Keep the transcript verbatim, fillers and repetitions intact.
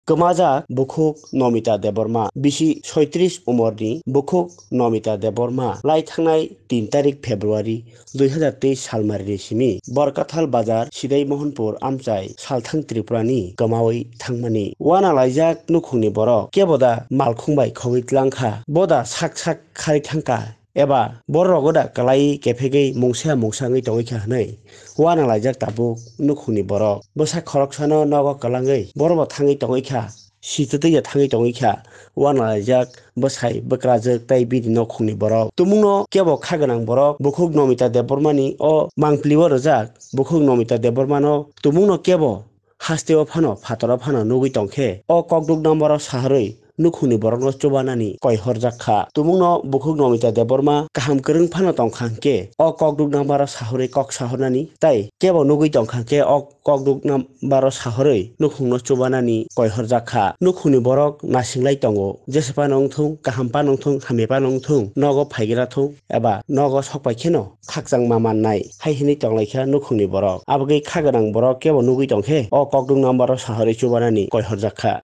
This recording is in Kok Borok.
Kwmajak bukhuk Nomita Debbarma, bisi soitris umorni bukhuk Nomita Debbarma lai thangnai tin tarik February dui hazar teis salmarini simi Borkathal Bazar, Sidai Mohanpur amchai salthang Tripurani kwmawi thangmani. Uanalaijak nukhungni borok kebo da malkhung bai khogwi tlangkha, bo da sak sak kharwi thangkha, eba borok rogo da kwlai kephegwi mungsa mungsa wngwi tongwi kha hwnwi uanalaijak tabuk nukhungni borok. Bwsa khoroksano nogo kwlangwi borokbo thangwi tongwi kha, sitwtwi ya thangwi tongwi kha, uanalaijak bwsai bwkrajwk tei bini nokhungni borok. Tumungno kebo kha gwnang borok bukhuk Nomita Debbarmani o mangpili o rwjak, bukhuk Nomita Debbarmano tumungno kebo hasteo phano phataro phano nugwi tongkhe o kokduk nambaro saharwi nukhungni borokno chubanani koi horjak kha. Tumungno bukhuk Nomita Debbarma kaham kwrwng phano tongkha hwnkhe o kokduk nambaro saharwi kok sahornani tei kebo nugwi tongkha hwnkhe o kokduk nambaro saharwi nukhungno chubanani koi horjak kha. Nukhungni borok nasinglai tongo, jesa phano wngthung, kaham phano wngthung, hamya phano wngthung, nogo phaigra thung eba nogo sok pai kheno khakchangma mannai hai hwnwi tonglaikha nukhungni borok. Abagwi kha gwnang borok kebo nugwi tongkhe o kokduk nambaro saharwi chubanani koi horjak kha.